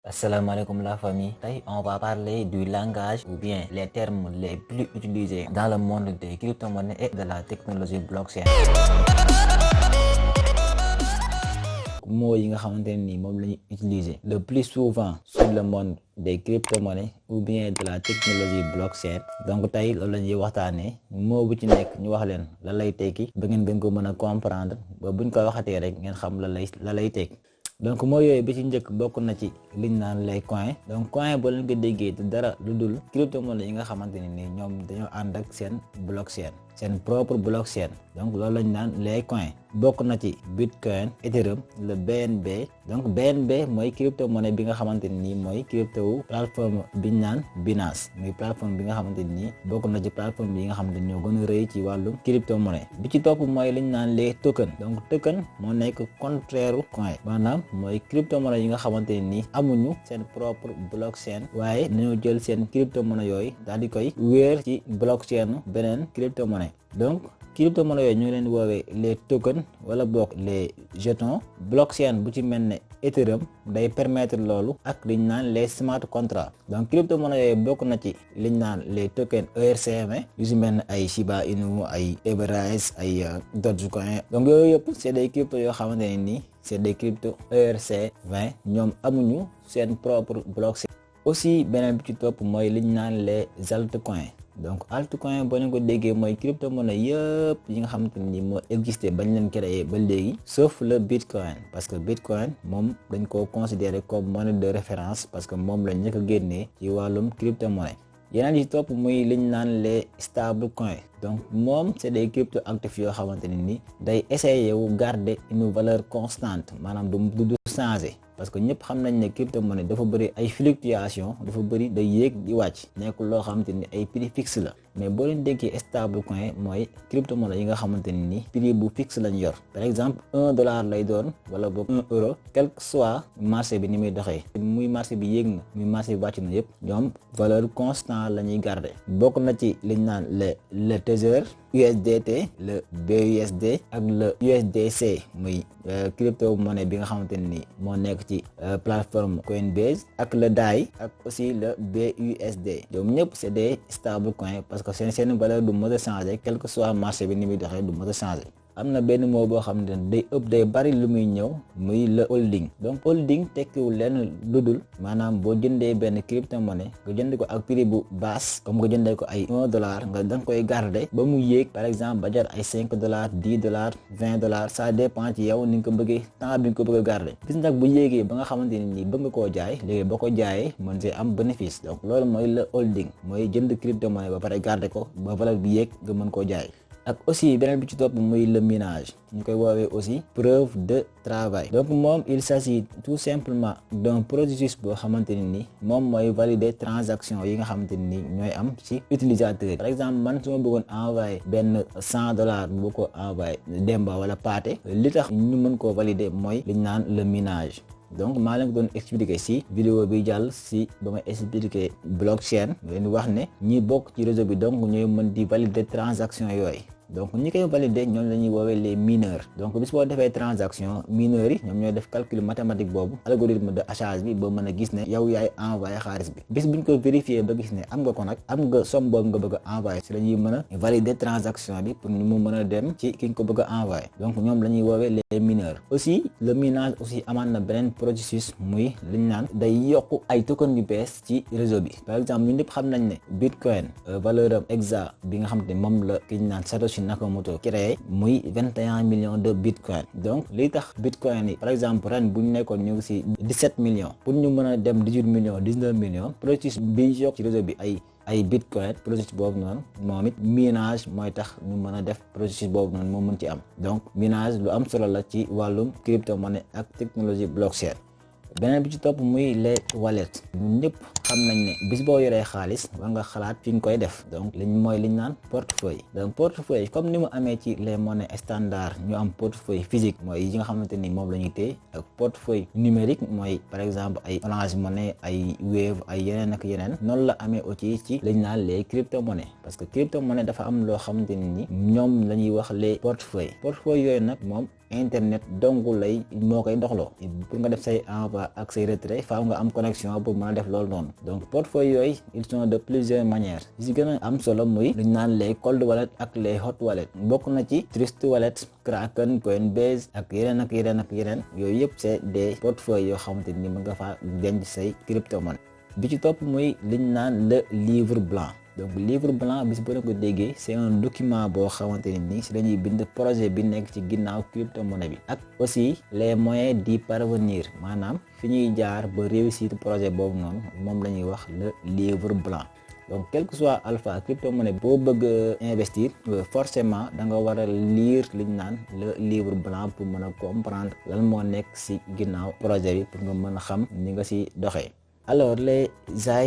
Assalamualaikum la famille. On va parler du langage ou bien les termes les plus utilisés dans le monde des crypto-monnaies et de la technologie blockchain. Mots yi nga xamanteni ni mom lañuy utiliser le plus souvent sur le monde des crypto-monnaies ou bien de la technologie blockchain. Donc tay loolu lañuy waxtané mot bu ci nek ñu wax leen la lay tekki ba ngeen gën ko mëna comprendre ba buñ ko waxaté rek ngeen xam la lay tekki. Donc mooy yooyu bi ci njëkk bokk na ci liñ naan les coins. Donc coin boo leen ko déggee te dara lu dul crypto-monnaie yi nga xamante ne ni ñoom dañoo ànd ak seen blockchain, seen propre blockchain. Donc loolu lañ naan les coins. Bokk na ci Bitcoin, Ethereum, le BNB. Donc BNB mooy crypto-monnaie bi nga xamante ne nii mooy crypto wu plateforme biñ naan Binance, muy plateforme bi nga xamante ne nii bokk na ci plateforme yi nga xamante ne ñoo gën a rëy ci wàllu crypto-monnaie. Bi ci topp mooy liñ naan les tokens. Donc token moo nekk contraire u coin, maanaam mooy crypto-monnaie yi nga xamante ne nii amuñu seen propre blockchain waaye dañoo jël seen crypto-monnaie yooyu daal di koy wéer ci blockchain beneen crypto-monnaie. Donc crypto-monnaie yooyu ñu ngi leen di woowee les tokens wala bokk les jetons. Blockchain bu ci mel ne Ethereum day permettre loolu ak liñ naan les smart contracts. Donc crypto-monnaie yooyu bokk na ci liñ naan les tokens ERC20 yu si mel ne ay Shiba Inu, ay Everrise, ay Dogecoin. Donc yooyu yëpp c'est des crypto yoo xamante ne nii c'est des crypto ERC20 ñoom amuñu seen propre blockchain. Aussi beneen bi ci topp mooy liñ naan les altcoins. Donc altcoin boo leen ko déggee mooy crypto-monnaie yëpp yi nga xamante ni moo existé bañ leen créé ba léegi sauf le Bitcoin, parce que Bitcoin moom dañ koo considéré comme monnaie de référence parce que moom lañ njëkk a génnee ci wàllum crypto-monnaie. yeneen yi topp muy liñ naan les stable coins. Donc moom c'est des crypto actifs yoo xamante ne ni day essayer wu garder une valeur constante, maanaam du changer. Parce que ñëpp xam nañ ne crypto-monnaie dafa bëri ay fluctuation, dafa bëri day yéeg di wàcc, nekkul loo xamante ni ay prix fixe la. Mais boo leen déggee stable coin mooy crypto-monnaie yi nga xamante ne ni prix bu fixe lañ yor. Par exemple $1 lay doon wala boog €1, quel que soit marché bi ni muy doxee, muy marché bi yéeg na muy marché bi wàcc na yëpp ñoom valeur constant la ñuy garder. Bokk na ci liñ naan le Tether, USDT, le BUSD ak le USDC muy crypto-monnaie bi nga xamante ne ni moo nekk ci plateforme Coinbase, ak le DAI ak aussi le BUSD. ñoom ñëpp c'est des stable coins parce que seen valeur du mën a changer quel que soit marché bi ni muy doxee du mën a changer. am na benn mot boo xam ne day bari lu muy ñëw muy le holding. Donc holding tekkiwul lenn lu dul maanaam boo jëndee benn crypto-monnaie nga jënd ko ak prix bu basse comme nga jëndee ko ay $1 nga danga koy garder ba mu yéeg par exemple ba jar ay $5, $10, $20, ça dépend ci yow ni nga ko bëggee temps bi nga ko bëgg a garder. Bis nag bu yéegee ba nga xamante ne nii bëgg nga koo jaay léegi boo ko jaayee mën see am bénéfice. Donc loolu mooy le holding, mooy jënd crypto-monnaie ba pare garder ko ba valeur bi yéeg nga mën koo jaay. ak aussi beneen bi ci topp muy le minage, ñu koy woowee aussi preuve de travail. Donc moom il s'agit tout simplement d'un processus boo xamante ne ni moom mooy valider transaction yi nga xamante ne ni ñooy am ci utilisateur. Par exemple man su ma bëggoon envoyer benn $100 bu ko envoyer Demba wala Paate, li tax ñu mën koo valider mooy liñ naan le minage. Donc maa leen ko doon expliquer ci vidéo bi jàll ci ba may expliquer blockchain, leen wax ne ñi bokk ci réseau bi donc ñooy mën di valider transaction yooyu. Donc ñi koy valider ñoom la ñuy woowee les mineurs. Donc bis boo defee transaction mineurs yi ñoom ñooy def calcul mathématique boobu, algorithme de hachage bi ba mën a gis ne yow yaay envoyé xaalis bi. Bis buñ ko vérifier ba gis ne am nga ko nag, am nga somme boobu nga bëgg a envoyé, ci la ñuy mën a valider transaction bi pour ñu mu mën a dem ci ki nga ko bëgg a envoyé. Donc ñoom la ñuy woowee les mineurs. Aussi le minage aussi amaan na beneen processus muy liñ naan day yokk ay token yu bees ci réseau bi. Par exemple ñun ñëpp xam nañ ne Bitcoin valeur am exa bi nga xam ne moom la ki ñu naan Satoshi Nakamoto créé muy 21 millions de Bitcoin. Donc li tax Bitcoin yi par exemple ren bu ñu nekkoon ñu ngi ci 17 millions pour ñu mën a dem 18 millions 19 millions processus bi yokk ci réseau bi ay Bitcoin, processus boobu noonu moom it minage mooy tax ñu mën a def processus boobu noonu moo mën ci am. Donc minage lu am solo la ci wàllum crypto-monnaie ak technologie blockchain. Beneen bi ci topp muy les wallets. ñun ñëpp xam nañ ne bis boo yoree xaalis war nga xalaat fi nga koy def donc liñ naan portefeuille. donc portefeuille comme ni mu amee ci les monnaies standards ñu am portefeuille physique mooy yi nga xamante ni moom la ñuy téye ak portefeuille numérique mooy par exemple ay Orange Money ay Wave ay yeneen ak yeneen noonu la amee aussi ci liñ naan les crypto-monnaies parce que crypto-monnaie dafa am loo xamante ni ñoom la ñuy wax les portefeuilles yooyu nag moom internet dongu lay moo koy doxloo pour nga def say envoi ak say retrait faaw nga am connexion pour mën a def loolu noonu donc portefeuille yooyu ils sont de plusieurs manières yi si gën a am solo muy luñ naan les cold wallet ak les hot wallet bokk na ci Trust Wallet, Kraken, Coinbase ak yeneen yooyu yëpp c'est des portefeuilles yoo xamante ni mën nga faa denc say crypto-monnaie bi ci topp muy liñ naan le livre blanc. donc livre blanc bis bu ko déggee c'est un document boo xamante ni si dañuy bind projet bi nekk ci ginnaaw crypto-monnaie bi ak aussi les moyens d'y parvenir maanaam fi ñuy jaar ba réussir projet boobu noonu moom la ñuy wax le livre blanc. donc quel que soit alpha crypto-monnaie boo bëgg investir forcément da nga war a lire liñ naan le livre blanc pour mën a comprendre lan moo nekk si ginnaaw projet bi pour nga mën a xam ni nga si doxee. alors les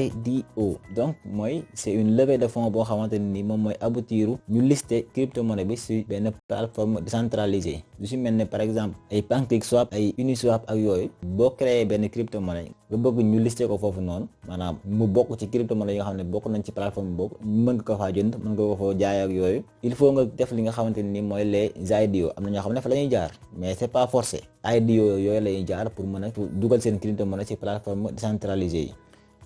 IDO donc mooy c'est une levée de fonds boo xamante ni moom mooy aboutiru ñu lister crypto-monnaie bi ci benn plateforme décentralisée du ci mel ne par exemple ay PancakeSwap ay Uniswap ak yooyu boo créé benn crypto-monnaie nga bëgg ñu lister ko foofu noonu maanaam mu bokk ci crypto-monnaie yi nga xam ne bokk nañ ci plateforme boobu mën nga ko faa jënd mën nga ko faa jaay ak yooyu il faut nga def li nga xamante ni mooy les IDO am na ñoo xam ne fa la ñuy jaar mais c'est pas forcé IDO yooyu la ñuy jaar pour mën a dugal seen crypto-monnaie ci plateforme décentralisée yi.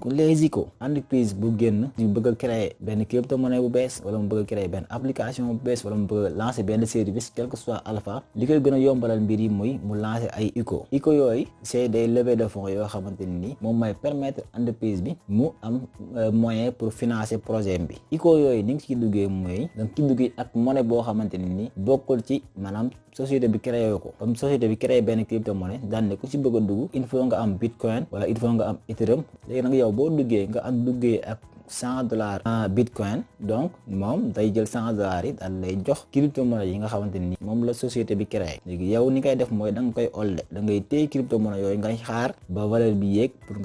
les ICO entreprise bu génn ñu bëgg a créer benn crypto-monnaie bu bees wala mu bëgg a créer benn application bu bees wala mu bëgg a lancer benn service quel que soit alpha li koy gën a yombalal mbir yi muy mu lancer ay ICO yooyu c'est des levées de fonds yoo xamante ni moom mooy permettre entreprise bi mu am moyen pour financer projet bi yooyu ni nga ci duggee mooy danga ci duggee ak monnaie boo xamante ni bokkul ci maanaam société bi créé ko comme société bi créé benn crypto-monnaie daan ne ku ci bëgg a dugg il faut nga am bitcoin wala il faut nga am ethereum léegi nag yow boo duggee nga am duggee ak $100 en bitcoin donc moom day jël $100 yi daal lay jox crypto-monnaie yi nga xamante ni moom la société bi créé léegi yow ni koy def mooy da nga koy holde da ngay téye crypto-monnaie yooyu ngay xaar ba valeur bi yéeg pour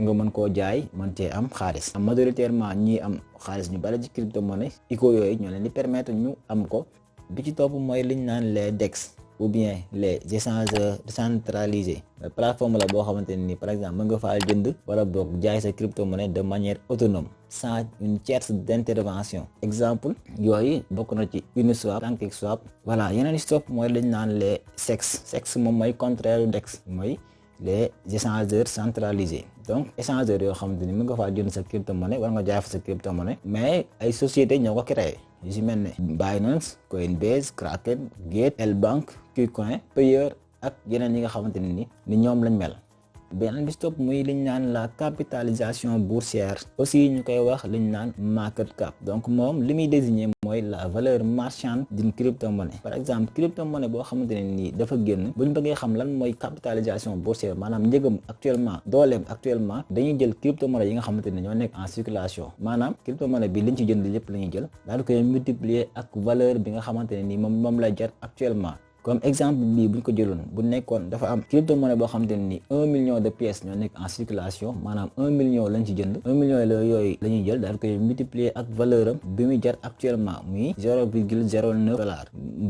nga mën koo jaay mën cee am xaalis majoritairement ñi am xaalis ñu bari ci crypto-monnaie yooyu ñoo leen di permettre ñu am ko bi ci topp mooy liñ naan les DEX ou bien les échangeurs décentralisés plateforme la boo xamante ni par exemple mën nga faa jënd wala boog jaay sa crypto-monnaie de manière autonome sans une tierce d'intervention exemple yooyu bokk na ci Uniswap PancakeSwap voilà yeneen stop mooy liñ naan les SEX moom mooy contraire DEX mooy les échangeurs centralisés donc échangeurs yoo xamante ni mën nga faa jënd sa crypto-monnaie wala nga jaay fa sa crypto-monnaie mais ay sociétés ñoo ko créé yu si mel ne Binance, Coinbase, Kraken, Gate, L-Bank, KuCoin, Payeer ak yeneen yi nga xamante ni ñoom lañ mel. beneen bi stop muy liñ naan la capitalisation boursière aussi ñu koy wax liñ naan market cap donc moom li muy désigner mooy la valeur marchande d'une crypto-monnaie par exemple crypto-monnaie boo xamante ne nii dafa génn bu ñu bëggee xam lan mooy capitalisation boursière maanaam njëgam actuellement dooleem actuellement dañuy jël crypto-monnaie yi nga xamante ne ñoo nekk en circulation maanaam crypto-monnaie bi liñ ci jënd lépp la ñuy jël daal di koy multiplier ak valeur bi nga xamante ne nii moom lay jar actuellement. comme exemple bii buñ ko jëloon bu nekkoon dafa am crypto-monnaie boo xamante ne ni 1 million de pièces ñoo nekk en circulation maanaam 1 million lañ ci jënd 1 million yooyu la ñuy jël daal koy multiplier ak valeur am bi muy jar actuellement muy $0,09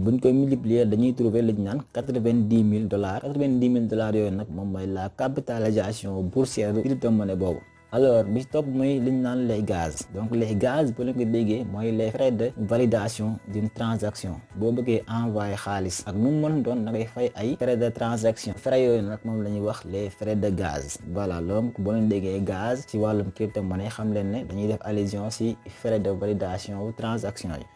buñ koy multiplier dañuy trouver li ñu naan $90,000 $90,000 yooyu nag moom mooy la capitalisation boursière crypto-monnaie boobu. alors bi topp mooy li ñu naan les gaz donc les gaz bu leen ko déggee mooy les frais de validation d'une transaction boo bëggee envoyer xaalis ak nu mu mën doon da ngay fay ay frais de transaction frais yooyu nag moom la ñuy wax les frais de gaz voilà donc boo leen déggee gaz ci wàllum crypto-monnaie xam leen ne dañuy def allusion ci frais de validation ou transaction yi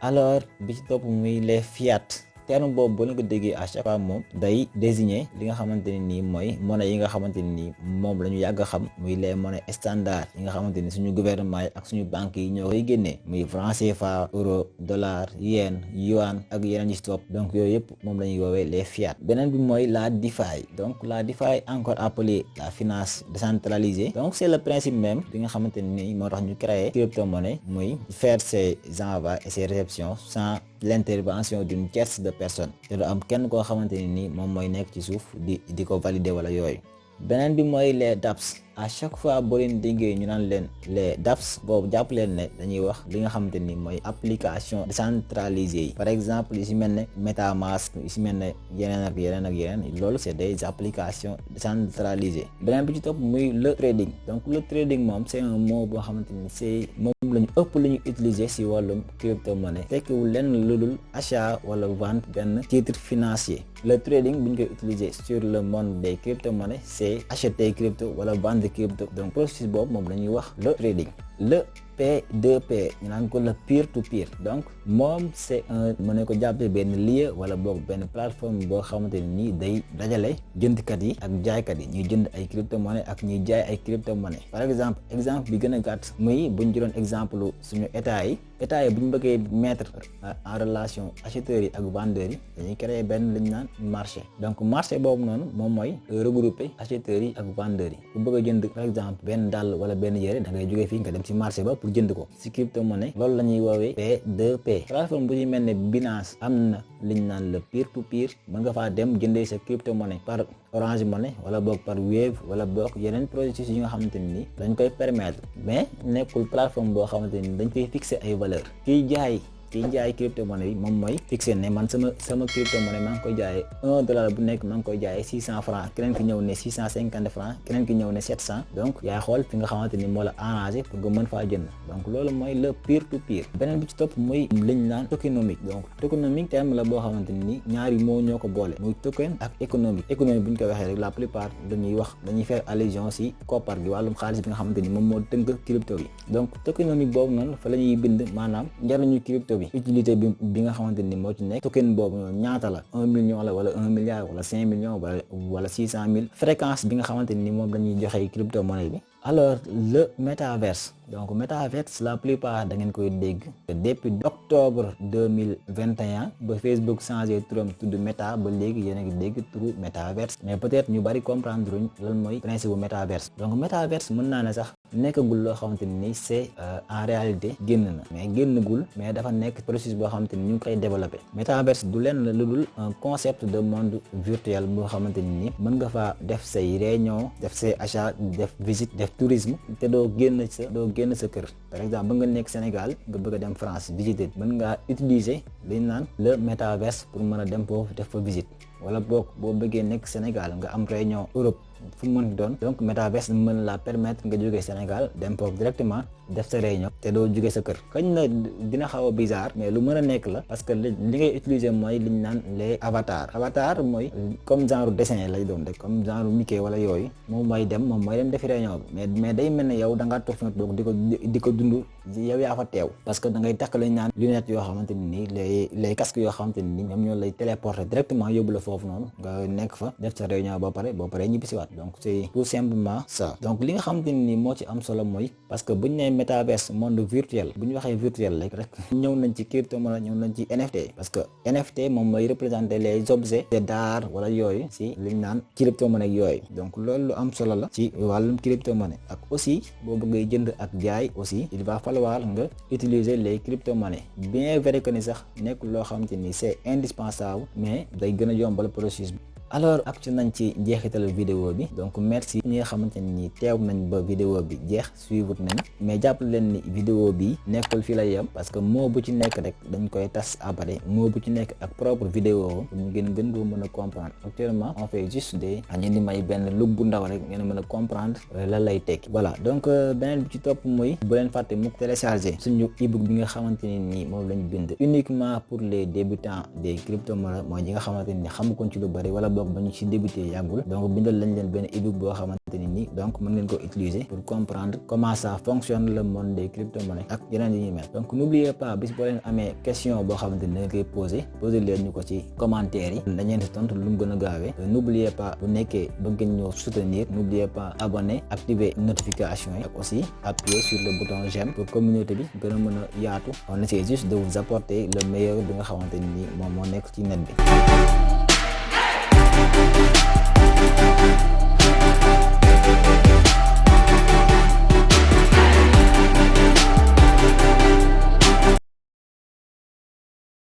alors bi ci topp muy les fiat terme boobu boo leen ko déggee à chaque fois moom day désigner li nga xamante ne nii mooy monnaie yi nga xamante ne nii moom la ñu yàgg a xam muy les monnaies standards yi nga xamante ni suñu gouvernement yi ak suñu banques yi ñoo koy génnee muy franc CFA euro dollar yen yuan ak yeneen yi stop donc yooyu yëpp moom la ñuy woowee les fiat beneen bi mooy la DeFi donc la DeFi encore appelée la finance décentralisée donc c'est le principe même bi nga xamante ne nii moo tax ñu créer crypto-monnaie muy faire ses envois et ses réceptions sans l'intervention d'une tierce de personne te du am kenn koo xamante ne ni moom mooy nekk ci suuf di ko valider wala yooyu beneen bi mooy les dApps à chaque fois boo leen déggee ñu naan leen les dApps boobu jàpp leen ne dañuy wax li nga xamante ni mooy application décentralisée yi par exemple yi si mel ne MetaMask yi si mel ne yeneen loolu c'est des applications décentralisées. Beneen bi ci topp muy le trading. Donc le trading moom c'est un mot boo xamante ni c'est moom lañu ëpp lu ñu utiliser si wàllum crypto-monnaie tekkiwul lenn lu dul achat wala vente benn titre financier. Le trading bu ñu koy utiliser sur le monde des crypto-monnaies c'est acheter crypto wala vendre crypto. Donc processus boobu moom la ñuy wax le trading. Le P2P ñu naan ko le peer to peer donc moom c'est un mën na ko jàppee benn lieu wala boog benn plateforme boo xamante ni nii day dajale jëndkat yi ak jaaykat yi ñuy jënd ay crypto-monnaie ak ñuy jaay ay crypto-monnaie. Par exemple bi gën a gàtt muy bu ñu jëloon exemple suñu état yi bu ñu bëggee mettre en relation acheteurs yi ak vendeurs yi dañuy créer benn li ñu naan marché. Donc marché boobu noonu moom mooy regrouper acheteurs yi ak vendeurs yi ku bëgg a jënd par exemple benn dàll wala benn yére da ngay jógee fii nga dem ci marché ba pour jënd ko ci crypto-monnaie. Loolu la ñuy woowee P2P. plateforme bu ci mel ne Binance am na li ñu naan le peer to peer mën nga faa dem jëndee sa crypto-monnaie par Orange Money wala boog par Wave wala boog yeneen processus yi nga xamante ni dañ koy permettre mais nekkul plateforme boo xamante ni dañ koy fixer ay valeur kiy jaay crypto-monnaie yi moom mooy fixé ne man sama crypto-monnaie maa ngi koy jaayee $1 bu nekk maa ngi koy jaayee 600 francs keneen ki ñëw ne 650 francs keneen ki ñëw ne 700 donc yaay xool fi nga xamante ni moo la arrangé pour nga mën faa jënd donc loolu mooy le peer to peer. Beneen bi ci topp muy liñ naan tokenomique. Donc tokenomique terme la boo xamante ni ñaari moo ñoo ko boole muy token ak économique. Économique bu ñu ko waxee rek la plupart dañuy faire allusion si koppar gi wàllum xaalis bi nga xamante ni moom moo tënk crypto yi. Donc tokenomique boobu noonu fa la ñuy bind maanaam njariñu crypto utilité bi nga xamante ni moo ci nekk token boobu noonu ñaata la 1 million la wala 1 milliard wala 5 millions wala 600 000 fréquence bi nga xamante ni moom la ñuy joxe crypto-monnaie bi. Alors le métaverse. Donc métaverse la plupart da ngeen koy dégg depuis octobre 2021 ba Facebook changé turam tudd Meta ba léegi yéen a ngi dégg turu métaverse mais peut-être ñu bari comprendre luñ lan mooy principe bu métaverse. Donc métaverse mën naa ne sax nekkagul loo xamante ni c'est en réalité génn na mais génnagul mais dafa nekk processus boo xamante ni ñu ngi koy développer. Métaverse du lenn lu dul un concept de monde virtuel boo xamante ni mën nga faa def say réunion def say achat def visite def tourisme te doo génn sa kër. Par exemple ba nga nekk Sénégal nga bëgg a dem France visiter mën ngaa utiliser li ñu naan le métaverse pour mën a dem foofu def fa visite wala boog boo bëggee nekk Sénégal nga am réunion Europe fu mu mën doon donc métaverse mën la permettre nga jógee Sénégal dem foofu directement def sa réunion te doo jógee sa kër. Xëy na dina xaw a bizarre mais lu mën a nekk la parce que li ngay utiliser mooy li ñu naan les avatar mooy comme genre dessin lay doon rek comme genre Mickey wala yooyu moom mooy dem defi réunion bi mais day mel ne yow da ngaa toog fi nga toog di ko dund yow yaa fa teew parce que da ngay takk lañ naan lunettes yoo xamante ni les casques yoo xamante ni ñoom ñoo lay téléporter directement yóbbu la foofu noonu nga nekk fa def sa réunion boo pare ñibbisiwaat. Donc c'est tout simplement ça. Donc li nga xamante ni moo ci am solo mooy parce que buñ nee métaverse monde virtuel bu ñu waxee virtuel rek ñëw nañ ci crypto-monnaie ñëw nañ ci NFT parce que NFT moom mooy représenter les objets d'art wala yooyu si liñ naan crypto-monnaie yooyu. Donc loolu lu am solo la ci wàllum crypto-monnaie ak aussi boo bëggee jënd ak jaay aussi il va falloir nga utiliser les crypto-monnaies bien vrai que ni sax nekk loo xamante ni c'est indispensable mais day gën a yombal processus bi. Alors ak ci nañ ci jeexital vidéo bi donc merci ñi nga xamante ni teew nañ ba vidéo bi jeex suivre nañ mais jàpp leen ni vidéo bi nekkul fi la yem parce que moo bu ci nekk rek dañ koy tas après moo bu ci nekk ak propre vidéo pour ñu gën koo mën a comprendre. Actuellement on fait juste ñu di may benn look bu ndaw rek ngeen mën a comprendre lan lay tekki. Voilà donc beneen bi ci topp mooy bu leen fàtte mu télécharger suñu ebook bi nga xamante ni moom lañ bind uniquement pour les débutants des crypto-monnaies mooy ñi nga xamante ni xamukoon ci lu bari wala ba ñu ci débuté yàggul donc bindal lañ leen benn ebook boo xamante ni donc mën ngeen ko utiliser pour comprendre comment ça fonctionne le monde des crypto-monnaies ak yeneen yi ñuy mel. Donc n'oubliez pas bis boo leen amee question boo xamante ni da nga koy poser leen ñu ko ci commentaire yi dañ leen si tontu lu mu gën a gaawee. N'oubliez pas bu nekkee bëgg ñoo soutenir n'oubliez pas abonner activer notification yi ak aussi appuyer sur le bouton j'aime pour communauté bi gën a mën a yaatu. On essaie juste de vous apporter le meilleur bi nga xamante ni moom moo nekk ci net bi.